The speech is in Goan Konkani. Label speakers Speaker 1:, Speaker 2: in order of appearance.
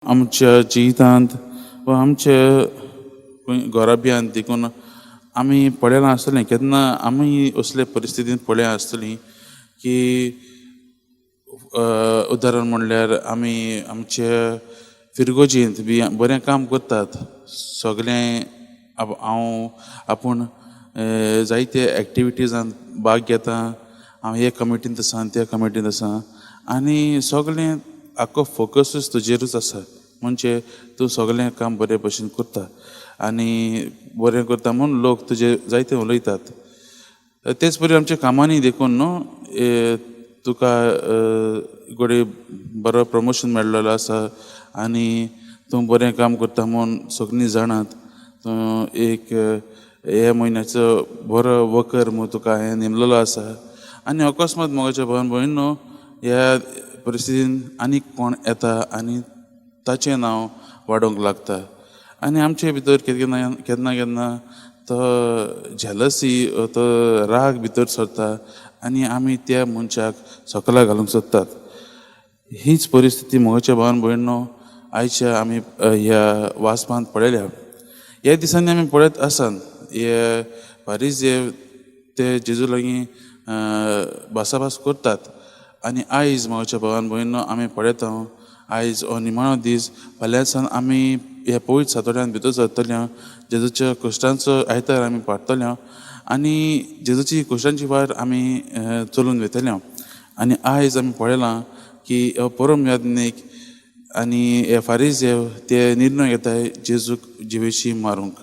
Speaker 1: आमच्या जिवितांत वा आमच्या घराब्यांत देखून आमी पळयलां आसतलें, केन्ना आमी असले परिस्थितींत पळयलां आसतलीं की उदाहरण म्हणल्यार आमी आमच्या फिरगोजींत बी बरें काम करतात सगळें. हांव आपूण जायते एक्टिविटीजान भाग घेता, हांव हे कमिटींत आसा, त्या कमिटींत आसा आनी सगळें आख्खो फोकसूच तुजेरूच आसा. म्हणजे तूं सगळें काम बरे भशेन करता आनी बरें करता म्हूण लोक तुजे जायते उलयतात. तेच परी आमच्या कामांनी देखून न्हू, तुका घडये बरो प्रमोशन मेळ्ळेलो आसा आनी तूं बरें काम करता म्हूण सगळीं जाणात. तूं एक ह्या म्हयन्याचो बरो वर्कर म्हूण तुका हांवें नेमलेलो आसा आनी अकस्मात मोगाच्या भावान भयण न्हू, ह्या परिस्थितीन आनीक कोण येता आनी ताचें नांव वाडोवंक लागता आनी आमचे भितर केन्ना केन्ना केन्ना तो जेलसी, तो राग भितर सरता आनी आमी त्या मनशाक सकला घालूंक सोदतात. हीच परिस्थिती मोगाच्या भावान भयणो आयच्या आमी ह्या वाचपांत पळयल्या. ह्या दिसांनी आमी पळयत आसात, हे फारीज ते जेजू लागीं भासाभास करतात आनी आयज मोगाच्या भावान भयणो आमी पळयता, आयज हो निमाणो दीस. फाल्यां सावन आमी ह्या पवित्र सातोड्यान भितर सरतले, जेजूच्या कश्टांचो आयतार आमी पाडटले आनी जेजूची कश्टांची वाट आमी चलून वयतले. आनी आयज आमी पळयलां की हो परम याज्ञीक आनी हे फारीज ते निर्णय घेताय जेजूक जिवेशी मारूंक.